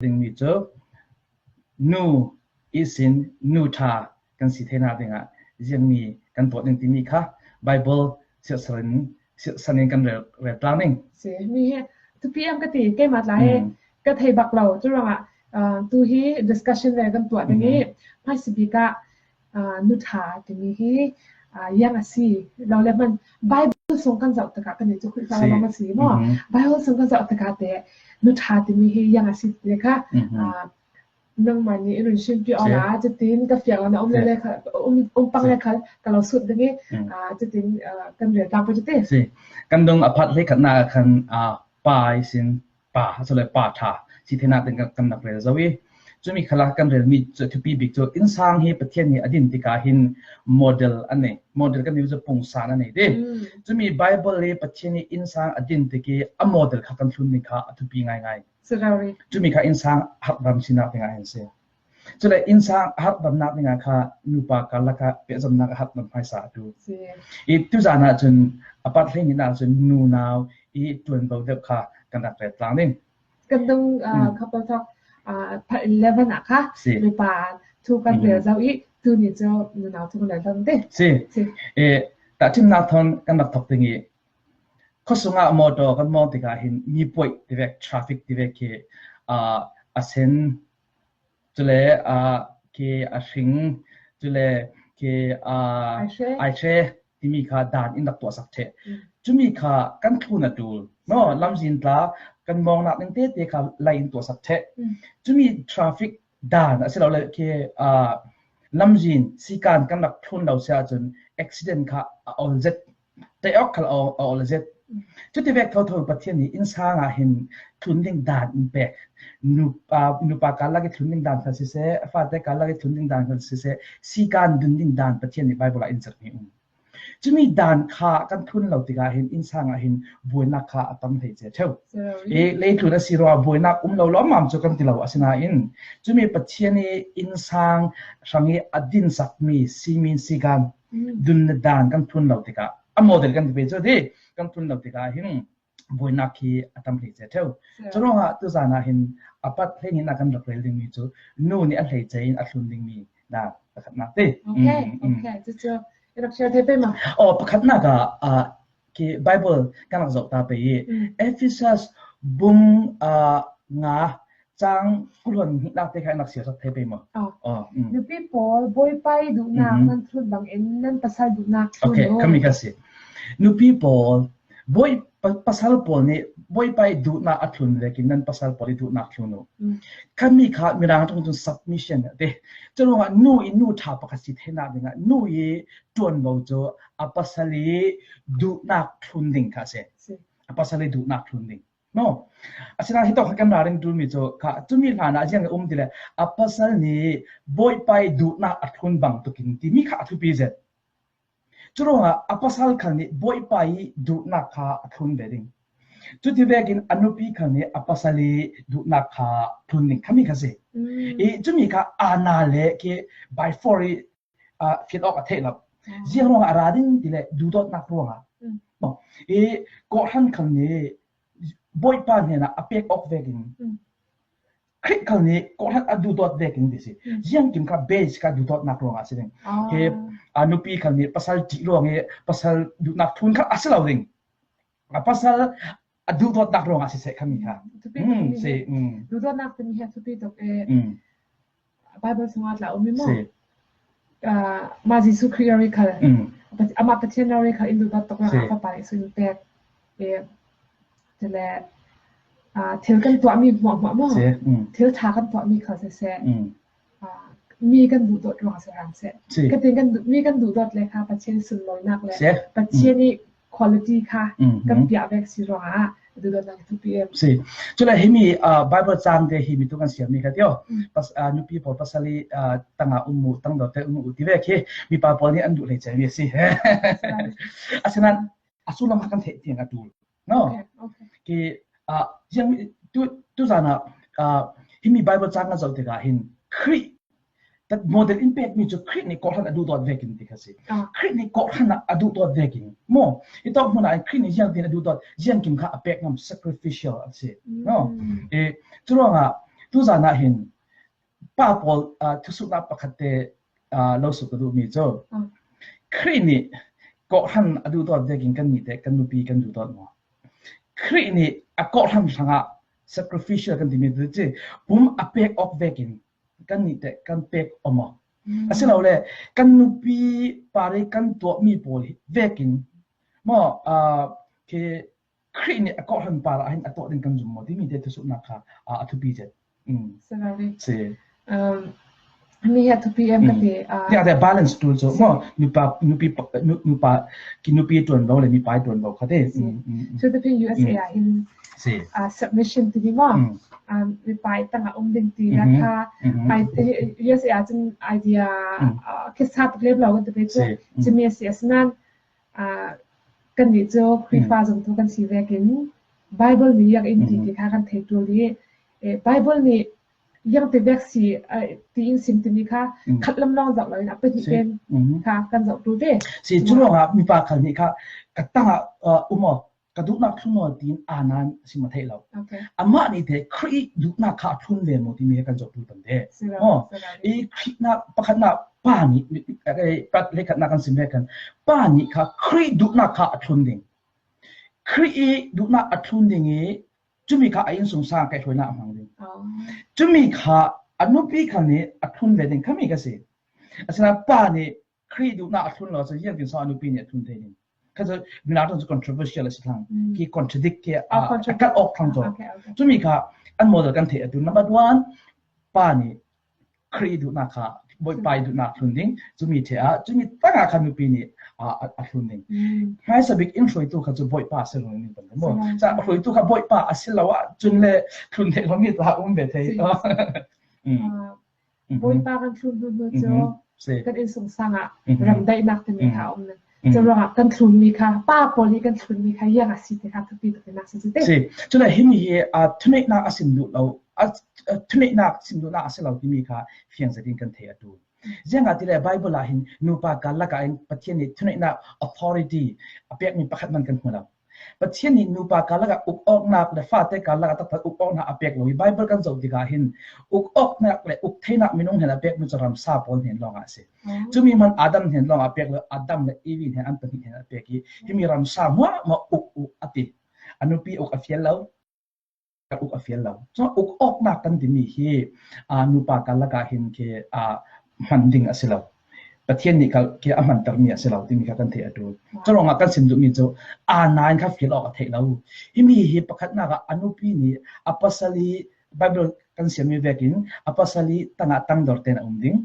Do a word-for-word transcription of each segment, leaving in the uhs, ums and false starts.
ding mi cu nu ihsin nu ṭha kan si theihnak dingah ziangmi kan tuah ding timi kha Bible siatsanin, siatsanin kan rel, rel tlang ding. Si, mi he, thupi em ka ti, keimah tla he, mm, ka thei bak lo, curuangah, ah, tu hi discussion le kan tuah ding i, mm-hmm, hmaisabik ah, ah, nu ṭha timi hi, ah, ziang a si, lo le hman, Bible sung kan zoh tikah kan i cu Khrihfa, si, lawng a si maw? Mm-hmm. Bible sung kan zoh tikah te, nu ṭha timi hi ziang a si ti kha, mm-hmm, ah, nangmah nih in run chimpi awla, si, cutin ka fiang awla um le, si, le kha, um, um pang, si, le kha ka lo sut ding i, mm, ah, cutin, ah, kan rel tlang pah cu ti. Si. Kan dung a part hleikhatnak ah khan, ah, pa ihsin pa, a si le pa ṭha si theihnak ding kan, kan rak rel zo i, cumi khalah kan relmi cu thupi bik cu innsang hi Pathian nih a din tikah hin model a nei. Model kan ti cu pungsan a nei ti. Mm. Cumi Bible le Pathian nih innsang a din tik i a model kha kan thlun ding kha a thupi ngaingai. Si rori. Cumi kha innsang a harhdam sinak dingah hin si. Cule innsang a harhdamnak dingah kha nupa karlak ah pehzomnak a harhdam hmaisa a ṭul. Si. I tuzan ah cun a part hleihnih ah cun nunau i ṭuanvo deuh kha kan rak rel tlang ding. Kan dung, ah, mm, couple talk, ah, part eleven ah kha, si, nupa thu kan, mm-hmm, rel zo i tuni cu nunau thu kan rel tlang ding. Si. Si. Eh, tahṭhimnak thawn kan rak thok ding i khuasung ah motor kan mawng tikah hin mipuai tivek, traffic tivek khi, ah, a sen, cule, ah, khi a hring, cule khi, ah, ai hre, ai hre timi kha dan in rak tuahsak ṭheh. Mm. Cumi kha kan thlun a ṭul. No, lamzin tla kan mawngnak ding tete kha lai in tuahsak ṭheh. Mm. Cumi traffic dan a si lo le khi, ah, lamzin sikan kan rak thlun lo si ahcun accident kha a ol zet. Tei awk khal a, a ol zet. Cuti vek thotho Pathian nih innsang ah hin thlun ding dan in pek. Nu, aa, nupa karlak i thlun ding dan khal siseh, fate karlak i thlun ding dan khal siseh, sikan dun ding dan Pathian nih Bible ah in zirhmi um. Cumi dan kha kan thlun lo tikah hin innsang ah hin buainak kha a tam hlei cia ṭheu. Sorry. I leitlun a si ruangah buainak um lo lawmmam cu kan ti lo, asinain cumi Pathian nih innsang hrang i a dinsakmi simin sikan, mm, dun dan kan thlun lo tikah, a model kan ti pei cu ti, kan thlun lo tikah hin buainak hi a tam hlei cia ṭheu. Sure. Curuangah tuzan ah hin a part hleihnih ah kan rak rel dingmi cu nu nih a hleice in a thlun dingmi dan pakhatnak ti. Okay, mm, mm, okay. Cucu i rak share thei pei maw? Oh, pakhatnak ah, ah, khi Bible kan rak zoh ta pei i, mm, Ephesus bung, ah, nga cang kul hluan hnihnak te kha in rak siasak thei pei maw? Oh. Oh, mm. Nupi pawl, Bawipa i duhnak, mm-hmm, nan thlun bangin nan pasal duhnak thlun, okay, u. Khami kha si. Nupi pawl, Bawi, pa, pasal pawl nih Bawipa i duhnak a thlun vekin nan pasal pawl i duhnak thlun u. Mm. Khami kha Mirang ṭong cun submission a ti. Curuangah nu i nu ṭha pakhat si theinak dingah nu i ṭuanvo cu a pasal i duhnak thlun ding kha a si. Si. A pasal i duhnak thlun ding. No. Asinain hitawk kha kan ralring ṭulmi cu kha, cumi hlan ah ziang a um ti le, a pasal nih Bawipa i duhnak a thlun bang tukin timi kha a thupi zet. Curuangah a pasal khal nih Bawipa i duhnak kha a thlun ve ding. Cuti vekin a nupi khal nih a pasal i duhnak kha thlun ding khami kha si. Mm. I cumi kha ana le khi by force i, ah, fit awk a theih lo. Mm. Ziang ruangah a ra ding ti le duhdawtnak ruangah. Mm. No. I kawhhran khal nih Bawipa hnenah a pek awk vekin, mm, Khrih khal nih kawhhran a duhdawt vekin ti si. Mm. Ziangkim kha base kha duhdawtnak ruangah a si ding. Ah. He, a nupi khal nih pasal ṭih ruang i pasal duhnak thlun kha a si lo ding. A pasal a duhdawtnak ruangah a si seh khami kha. Thupi, mm, thupi si, he. Mm. Duhdawtnak timi he thupi tuk e. Mm. Bible sungah tla um i maw? Si. Ah, mah Jesuh Khrih rori khal. Mm. Pat-, amah Pathian rori khal in duhdawt tuk ruangah, si, Fapa nih sun pek. E, cule, ah, thil kan tuahmi hmuahhmuah maw? Si. Mm. Thil ṭha kan tuahmi khal siseh. Mm. Ah, mi kan duhdawt ruangah si hram seh. Si. Ka tin kan duh, mi kan duhdawt le kha Pathian sunlawinak le, si, Pathian, mm, i quality kha, mhm, kan piah vek si ruangah duhdawtnak thupi em. Si. Cule himi, ah, Bible cang te himi tu kan siammi kha tio. Mm. Pas-, ah, nupi pawl pasal i, ah, tangah um u, tangdawt te um u ti vek hi mipa pawl nih an duh hlei cemi a si. Asinain a sullam kha kan theih tiang a ṭul. No? Okay, okay. Khi, ah, ziang tu, tuzan ah, ah, himi Bible cang kan zoh tikah hin Khrih, tat model in pekmi cu Khrih nih kawhhran a duhdawt vekin ti kha si. Ah. Khrih nih kawhhran a, a duhdawt vekin. Maw, i tawk hmun ah Khrih nih ziangtin a duhdawt, ziangkim kha a pek ngam, sacrificial a si. No? Mm. Eh, curuangah, Tuzan ah hin pa pawl, ah, thusuhna pakhat te, ah, lo suk ka duh mi cu, ah, Khrih nih kawhhran a duhdawt vekin kan nih te kan nupi kan duhdawt maw? Khrih nih a kawhhran hrangah sacrificial kan timi tu cu pum a pek awk vekin kan nih te kan pek aw maw? Mm. Asilole kan nupi pare kan tuahmi pawl hi vekin maw, ah, khi Khrih nih a kawhhran parah hin a tuah ding kan zum maw timi te thusuhnak kha, ah, a thupi zet. Mm. Sorry. Si. Um, mi hi a thupi em ka ti, ah, ti a te balance tul cu maw, nupa, nupi, nu-, nupa, ki nupi tuan lo le mipa tuan lo kha te. Si. Mm, mm, mm. So the thing U S A, mm, ah hin, si, ah, submission ti ni maw. Mm. Um, mipa tangah um ding ti, mhm, kha, mhm, ai, U S A cun idea, mm, ah, khi sa tuk lem lo kan ti ve cu. Si. Mm. Cumi a si a si nan, ah, kannih cu Khrihfa, mm, zong tu kan si vekin Bible nih ziang in ti, mm, ti kha kan thei ṭul i, eh, Bible nih ziang ti vek si, eh, ti in sim timi kha, mm, khat lam lawng zoh loin a pahnih, si, pen, mm, kha kan zoh ṭul ve. Si, cu ruangah mipa khal nih kha ka tangah, ah, um aw, ka duhnak thlun aw tiin aa nan a si maw theih lo. Okay. Amah nih te Khrih duhnak kha a thlun ve maw timi he kan zoh ṭul pante. Si lo, maw, si lo. I Khrihnak pakhatnak pa nih, eh, pat hleikhatnak kan sim ve kan, pa nih kha Khrih duhnak kha a thlun ding. Khrih i duhnak a thlun ding i cumi kha a innsungsang kaihhruainak a hmang ding. Oh. Cumi kha a nupi kha nih a thlun ve ding khami kha si. Asinain pa nih Khrih duhnak a thlun lo cu ziangtin so a nupi nih a thlun thei ding. Kha cu, mina ṭong cu controversial a si thlang. Mm. Khi contradict khi a, oh, a contradict, kal awk thlang cu. Okay, okay. Cumi kha an model kan theih a ṭul. Number one, pa nih Khrih duhnak kha, Bawipa i duhnak thlun ding, cumi ṭheh ah, cumi tangah kha nupi nih, a, a, a thlun ding. Mm. Hmaisa bik in hruaitu kha cu Bawipa a si lo ding kan maw. Si lo. Ca hruaitu kha Bawipa a si lo ah cun le thlun theih lomi tla um ve thei. Si, si. Mm. Ah, mhm. Bawipa kan thlun hnu hnu cu, mhm, si, kan innsungsang ah, mhm, ram daihnak timi, mhm, kha a um nan. Mhm. Curuangah kan thlunmi kha, pa pawl nih kan thlunmi kha ziang a si ti kha thupi tuk in a si cu te. Si. Cule himi hi, ah, thuneihnak a sim duh lo, a, a, thuneihnak sim duhnak a si lo timi kha fiang zetin kan thei a ṭul. Ziangahtile Bible ah hin nupa karlak ah hin Pathian nih thuneihnak authority a pekmi pakhat hmanh kan hmu lo. Pathian nih nupa karlak ah uk awknak le fate karlak ah taktak uk awknak a pek lo i Bible kan zoh tikah hin uk awknak le uk theinak minung hnen a pekmi cu ramsa pawl hnen lawngah a si. Oh. Cumi hmanh Adam hnen lawngah a pek lo, Adam le Evi hnen an pahnih hnen a pek i himi ramsa hmuahhmuah uk uk a ti. A nupi uk a fial lo. Uk a fial lo. Cun uk awknak kan timi hi, aa, nupa karlak ah hin khi, aa, hman ding a si lo. Pathian nih kal khi a hmantermi a si lo timi kha kan theih a ṭul. Curuangah kan sim duhmi cu aa nain kha fial awk a theih lo. Himi hi pakhatnak ah a nupi nih a pasal i Bible kan siammi vekin a pasal i tangah tangdor tein a um ding.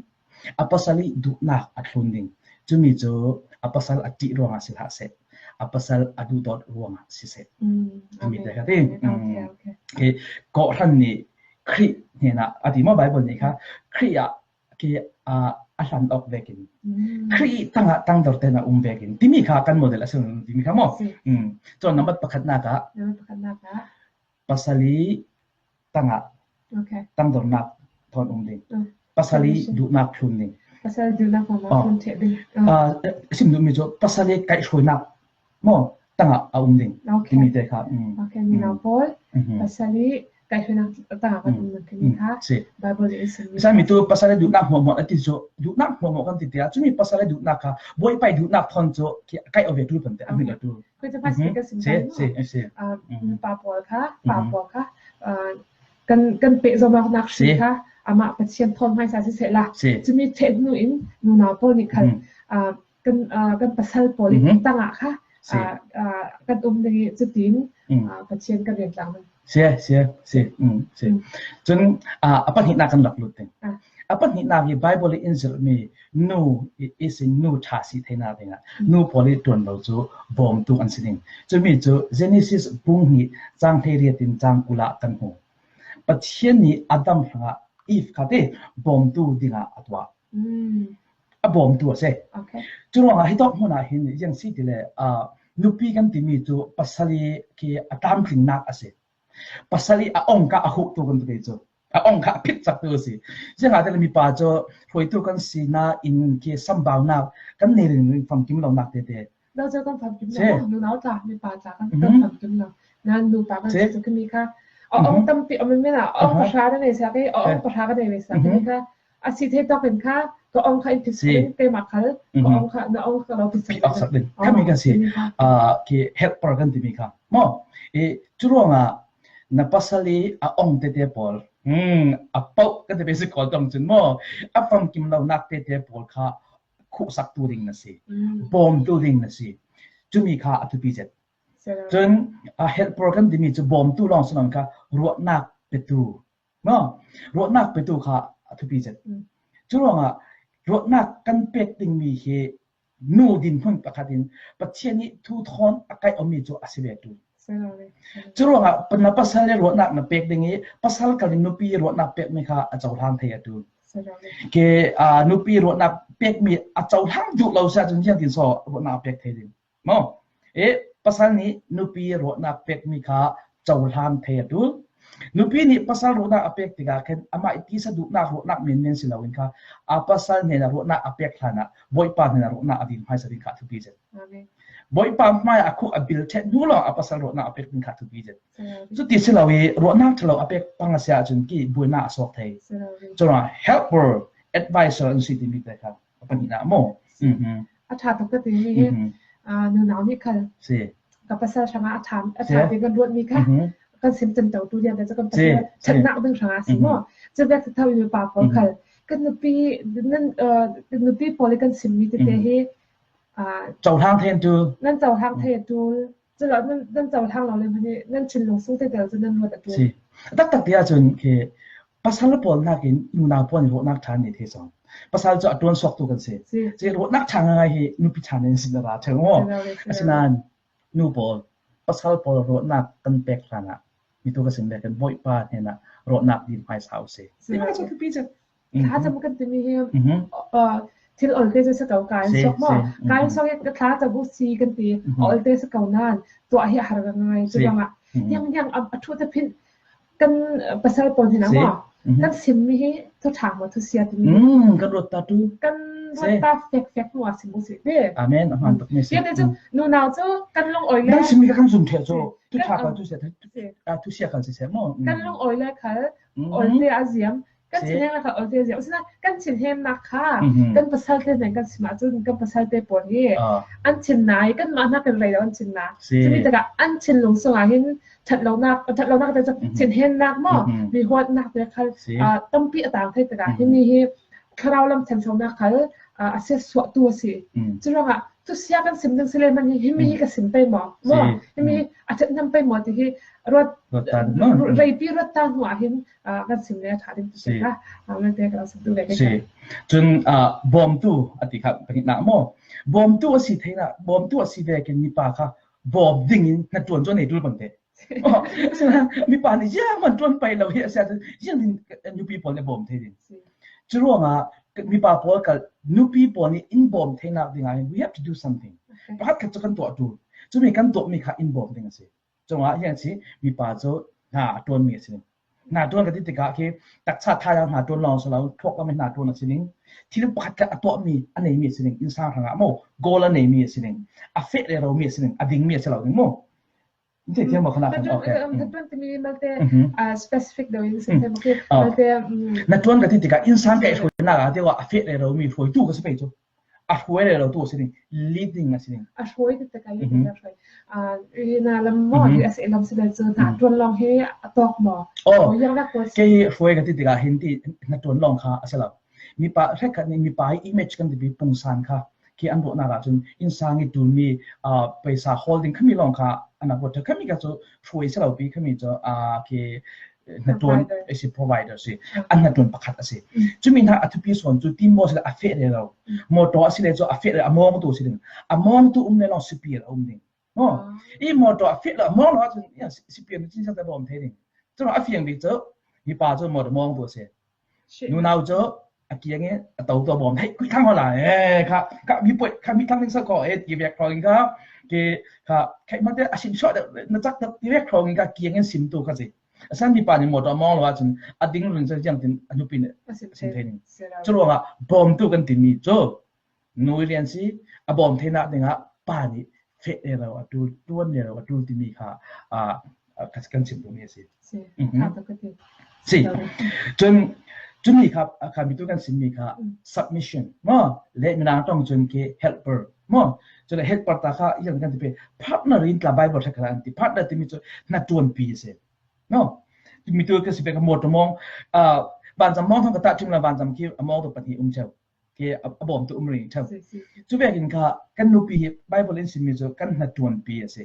A pasal i duhnak a thlun ding. Cumi cu a pasal a ṭih ruangah si hlah seh, a pasal a duhdawt ruangah si seh. Mm, timi, amen, te kha ti. Amen. Mm. Okay, okay. Khi kawhhran nih Khrih hnenah a ti maw, Bible nih kha Khrih ah khi, ah, a hlan awk vekin, mm, Khrih tangah tangdor tein a um vekin timi kha kan model a si lo timi kha maw. Si. Mm. Cun nambat pakhatnak ah, nambat pakhatnak ah pasal i tangah, okay, tangdornak thawn um ding. Mm. Pasal i, okay, duhnak thlun ding. Pasal duhnak hmang, oh, thlun ṭheh ding. Mm. Ah, sim duhmi cu pasal i kaihhruainak maw tangah a um ding. Okay. Timi te kha. Mm. Okay, nunau pawl, mhm, pasal i kaihhruainak tangah kan, mm, um ding timi, mm, kha, si, Bible in sim. Sami tu pasal i duhnak hmuahhmuah a ti cu, duhnak hmuahhmuah kan ti tiah cumi pasal i duhnak kha Bawipa i duhnak thawn cu khi a kaih aw ve ṭul pante a hmil a ṭul. Okay. Khuacu hmai si, mhm, kan sim, si, kan, si, si. Ah, mm, nupa pawl kha, pa, mhm, pawl kha, ah, kan, kan peh zomawknak hri, si, kha amah Pathian thawn hmaisa siseh la. Si. Cumi ṭheh hnu in nunau pawl nih khal, mhm, ah, kan, ah, kan pasal pawl, mhm, tangah kha, si, ah, ah, kan um ding i cutin, mm, ah, Pathian kan rian tlang ding. Si, si, si, mm, si. Mm. Cun, ah, a pahnihnak kan rak lut ding. Ah. A pahnihnak hi Bible in in zirhmi nu i, i sin nu ṭha si theinak dingah, mm, nu pawl i ṭuan lo cu bawmtu an si ding. Cumi cu Genesis bung hnih cang hleiriat in cang kul ah kan hmu. Pathian nih Adam hrangah Eve kha te bawmtu dingah a tuah. Mm. A bawmtu a si. Okay. Curuangah hitawk hmun ah hin ziang si tile, ah, nupi kan timi cu pasal i khi a tlamtlingnak a si. Pasal i a ongkah a huhtu kan ti ve cu. A ongkah a phitcaktu a si. Ziangahtile mipa cu hruaitu kan si nain khi sambaunak kan nei ringring famkim lonak tete. Lo cu kan famkim lo, si, nunau tla, mipa tla kan, mhm, kan famkim lo. Nan nupa kan si, si cu khimi kha, A ong tampi om in a ong pahra na nei sak i, a ong pahra ka nei ve sak i kha. A si thei tawk in kha, ka ong kha in phit sak in, keimah khal ka ong kha, na ong kha ka lo phit sak in. Khami kha si, ki helper kan timi kha maw. I cu ruangah na pasal i a ong tete pawl, a pauh kan ti basic kawl tong cun maw, a famkim lonak tete pawl kha khuhsaktu ding na si, bawmtu ding na si. Cumi kha a thupi zet. Cun a helper kan timi cu bawmtu lawng si lo in kha ruahnak petu maw, ruahnak petu kha a thupi zet. Curuangah ruahnak kan pek dingmi hi nu dinhmun pakhat in Pathian nih thu thawn a kaih awmi cu a si ve tu. Curuangah na pasal le ruahnak na pek ding i pasal kal in nupi ruahnak pekmi kha a cohlang thei a tu. Ke nupi ruahnak pekmi a cohlang duh lo si ahcun ziangtin so ruahnak a pek thei ding? Maw? E, pasal nih nupi ruahnak pekmi kha cohlang thei a ṭul. Nupi nih pasal ruahnak a pek tikah khin amah i tisa duhnak ruahnak menmen si loin kha a pasal hnenah ruahnak a pek hlanah Bawipa hnenah ruahnak a dil hmaisa ding kha a thupi zet. Bawipa hmaiah a khuk a bil ṭheh hnu lawng a pasal ruahnak a pek ding kha a thupi zet. Cuti si lo i ruahnak ṭhalo a pek pang a si ahcun ki buainak a suak thei. Curuangah helper, advisor an si timi te kha a pahnihnak maw? A ṭha tuk ka timi hi, nunau nih khal ka pasal hrangah a ṭha, a ṭha te kan ruatmi kha kan sim cemto tu lian te cu kan pasal ṭhatnak ding hrangah a si maw? Cu vek tho i mipa pawl khal kan nupi, nan, nupi pawl i kan simmi tete hi cohlang thei an ṭul. Nan cohlang thei a ṭul. Cu lo nan, nan cohlang lo le hmanh hi nan thinlung sung tete cu nan ruat a ṭul. A taktak ti ahcun khi pasal pawl hnakin nunau pawl nih ruahnak ṭha an nei thei cang. Pasal cu a ṭuan suaktu kan si. Ruahnak ṭha ngaingai hi nupi ṭha nih an si na ra ṭheu maw? Asinain nu pawl, pasal pawl ruahnak kan pek hlanah mi tu ka sim ve kan Bawipa hnenah ruahnak dil hmaisa u si. Timi kha cu thupi cang. Thlacam kan timi hi thil olte cu si ko, ka in suak maw? Ka in suak i ka thlacam u si kan ti, olte si ko nain tuah hi a har ngaingai. Cu bangah hiang hiang a ṭhu te phinh kan pasal pawl hna maw? Kan simmi hi thuṭhang maw, thusia timi? Kan ruat ta tu. Kan ruat ta fek fek hnu ah sim u si ve. Amen. A hmaan tuk mi si. Tiah cu nunau cu kan lung oi le. Nan simmi kha kan zum ṭheh cu thuṭha kan thusia, thusia kan si seh maw? Kan lung oi le khal olte a ziam. Kan thinhengnak kha olte ziah. Usina kan thinhengnak kha kan pasal te hnen kan sim ahcun kan pasal te pawl hi an thin nai, kanmah hna kan rei lo an thin nai. Cumi takah an thinlung sungah hin ṭhatlonak, ṭhatlonak te cu thinhengnak maw, mi huatnak te khal tampi a tang thei takah himi hi thlarau lam thenhlonak khal a siatsuahtu a si. Curuangah thusia kan sim ding si le hmanh hi, himi hi ka sim pei maw? Maw? Himi hi a ṭhat hnam pei maw ti hi ruat, reipi ruat ta hnu ah hin kan sim le a ṭha ding ti si kha. Malte ka lo sim tu ve. Cun bawmtu a ti kha pahnihnak maw? Bawmtu a si theinak, bawmtu a si vekin mipa kha bawm dingin hnaṭuan cu a nei ṭul pang te. Mipa nih zianghman ṭuan pei lo hi a si ahcun ziangtin nupi pawl nih bawm thei ding? Curuangah mipa pawl kal nupi pawl nih in bawm theinak dingah hin we have to do something. Pakhat khat cu kan tuah ṭul. Cumi kan tuahmi kha in bawm ding a si. Cungah hiang si mipa cu hna a ṭuanmi a si ding. Hna ṭuan ka ti tikah khi taksa thazaang hna ṭuan lawng si lo, thluak lam i hna ṭuan a si ding. Thil pakhat khat a tuahmi a neimi a si ding. Innsang hrangah maw, goal a neimi a si ding. A feh reromi a si ding. A dingmi a si lo ding maw? Nte tiang maw kha nak kan, okay. Hnaṭuan timi malte specific deuh in si te maw khi malte. Hnaṭuan ka ti tikah innsang kaih hruainak ah tiah a feh reromi hruaitu ka si pei cu. A hruai rero tu a si ding, leading a si ding. A hruai ti tikah leading a hruai. Ina lam maw, U S A lam si le cu hnaṭuan lawng hi a tawk maw? Oh, kei hruai ka ti tikah hin ti hnaṭuan lawng kha a si lo. Mipa hrekkhat nih mipa i image kan timi pungsan kha khi an ruahnak ahcun innsang i ṭulmi paisa hawl ding khami lawng kha an rak ruat ṭheu. Khami kha cu hruai si lo pi, khami cu khi hnaṭuan a si, provider si. An hnaṭuan pakhat a si. Cumi hna a thupi sawn cu tin maw si le a feh rero. Motor a si le cu a feh rero, a mawngtu a si ding. A mawngtu um le lawng C P R a um ding. Maw? I motor a feh lo, a mawng lo ahcun C P R nih cun siangtho bawm thei ding. Cun a fiang bik cu mipa cu motor mawngtu a si. Nunau cu a kiang i a to tu a bawm thei, kuih thang hawla, eh, kha, kha mi puai, kha mi thang ding sa ko, eh, ti vek hrawng in kha, ke, kha, khai mate a sim suah deuh, na cak deuh, ti vek hrawng in kha kiang in sim tu kha si. A san mipa nih motor a mawng lo ahcun a ding run sa ziangtin a nupi nih a sim thei ding. Curuangah bawmtu kan timi cu nu rian si, a bawm theinak dingah pa nih feh rero a ṭul, ṭuan rero a ṭul timi kha, a, a, ka, kan sim duh mi a si. Si. Mhm. Kha to ka ti. Si. Sorry. Cun, cun mi kha, a, kha mi tu kan sim mi kha, mm, submission. Maw, le mi nang tong cun khi helper. Maw, cun le helper ta kha, yang kan ti pe, partner in tla Bible ṭha kha an ti. Partner ti mi cu hnaṭuanpi a si. No. Mi tu ka si pe ka mawtaw mawng, a, vanzam mawng thawng ka ta ṭhim la vanzam khi a mawng tu pahnih um cheu. Khi a, a bawm tu um ring cheu. Si, si. Cu vekin kha kan nupi hi Bible in sim mi cu kan hnaṭuanpi a si.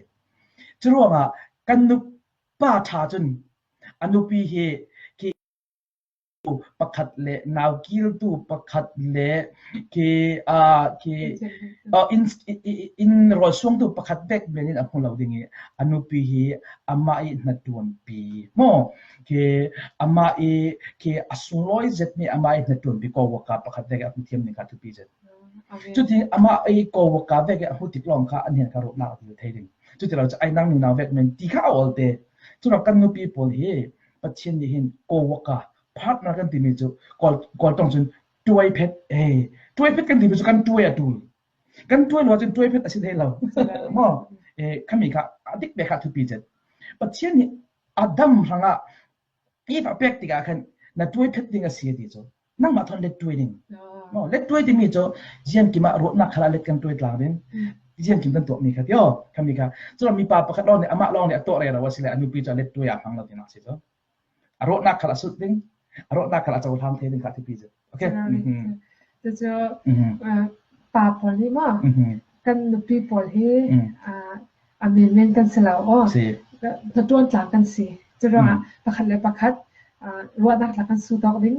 Curuangah kan nu pa ṭha cun a nupi hi khi pakhat le naukiltu pakhat le khi, aa, khi, aa, in, in, in, in rawl suangtu pakhat vek men in a hmu lo ding i a nupi hi amah i hnaṭuanpi maw? Khi amah i khi a sunglawi zet mi amah i hnaṭuanpi co-worker pakhat vek a hmu thiam ding kha thupi zet. Amen. Cuti amah i co-worker vek a hmu tik lawng kha an hian kha ruahnak a dil thei ding. Cuti lo cu ai nang nunau vek men ti kha a awl te. Cun kan nupi pawl hi Pathian nih hin co-worker, partner kan timi cu Kawl, Kawl tong cun tuai phet, eh, tuai phet kan timi cu kan tuai a ṭul. Kan tuai lo cun tuai phet a si thei lo. Maw? Eh, khami kha a dik bek kha thupi chet. Pathian nih Adam hrangah Eve a pek tikah khan na tuai phet ding a si a ti cu. Nangmah thawn let tuai ding. Ah. Maw, let tuai timi cu ziangkim ah ruahnak khal ah let kan tuai tlang ding. Mm. Ziangkim kan tuahmi kha ti aw, khami kha. Cun mipa pakhat lawng nih, amah lawng nih a tuah rero a si le a nupi cu a let tuai a hmang lo tinak si cu. A ruahnak khal a sut ding, a ruahnak khal a cohlang thei ding kha thupi cu. Okay. Cu cu, ah, pa pawl hi maw? Kan nupi pawl hi, ah, a menmen kan si lo. Aw, hnaṭuan tlang kan si. Curuangah pakhat le pakhat, ah, ruahnak tla kan sut awk ding.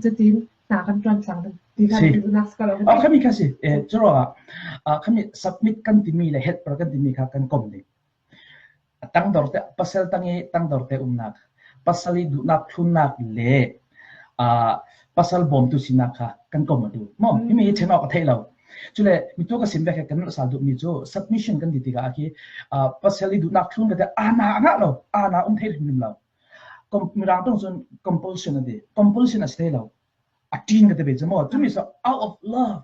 Cutin hna kan ṭuan tlang ding. Ti kha duhnak si ko lo. Aw, khami kha si. Eh, curuangah, ah, khami submit kan timi le helper kan timi kha kan kom ding. A tangdor te, pasal tang i tangdor te umnak, pasal i duhnak thlunnak le, aa, pasal bawmtu sinak kha kan kom a ṭul. Maw, himi hi ṭhen awk a theih lo. Cule mi tu ka sim vek he kan nolh sal duhmi cu submission kan ti tikah a khi, aa, pasal i duhnak thlun ka ti, aana a ngah lo, aana um thei hrimhrim lo. Kom-, Mirang tung cun compulsion a ti, compulsion a si thei lo. A ṭin ka ti ve cu maw, cumi cu out of love.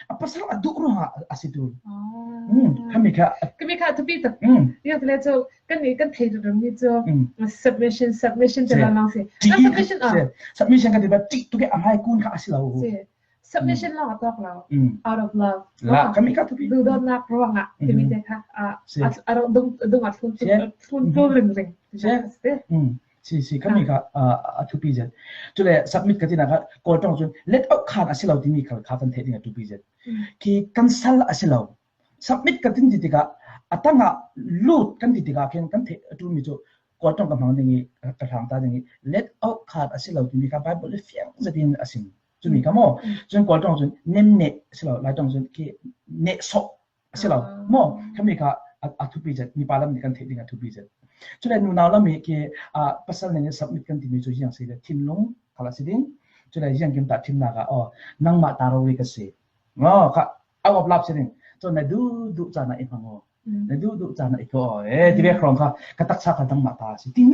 A pasal a duh ruangah a si tu. Ah. Hmm, khami kha. Khami kha thupi tak. Hmm. Tiah le cu, kan nih kan thei rero mi cu, hmm, submission, submission te lawng si. Ṭih, submission, ah. Si. Submission kan ti ba, ṭih tuk i a hmai kun kha a si lo. Si. Submission lawng a tawk lo. Hmm. Out of love. La, khami kha thupi. Duhdawtnak ruangah, hmm, timi te kha, ah, si, a, a dung, dung a thlun, si, thlun, hmm, tlum ringring. Si. Si. Hmm. Si, si, khami kha, ah, a thupi zet. Cule submit ka tinak kha, Kawl ṭong cun let out khan a si lo timi khal kha kan theih ding a thupi zet. Mm. Khi kan sal a si lo. Submit ka tin ti tikah, a tangah lut kan ti tikah khin kan theih a ṭulmi cu Kawl ṭong ka hmang ding i, ka hlang ta ding i, let out khan a si lo timi kha Bible i fiang zetin a sim. Cumi kha maw? Mm. Cun Kawl ṭong cun nem neh a si lo, Lai ṭong cun khi neh sawh a si lo. Ah. Maw, khami kha a, a thupi zet, mipa lam nih kan theih ding a thupi zet. Cule nunau lam hi khi, ah, pasal nih submit kan timi cu ziang si le thinlung khal a si ding. Cule ziangkim ta thimnak ah, aw, nangmah ta rori ka si. Maw, kha out of love si ding. Cun na duh duh caan ah i hmang aw. Mm. Na duh duh caan ah i tuah aw. Eh, ti vek hrawng kha ka taksa kha nangmah ta a si. Timi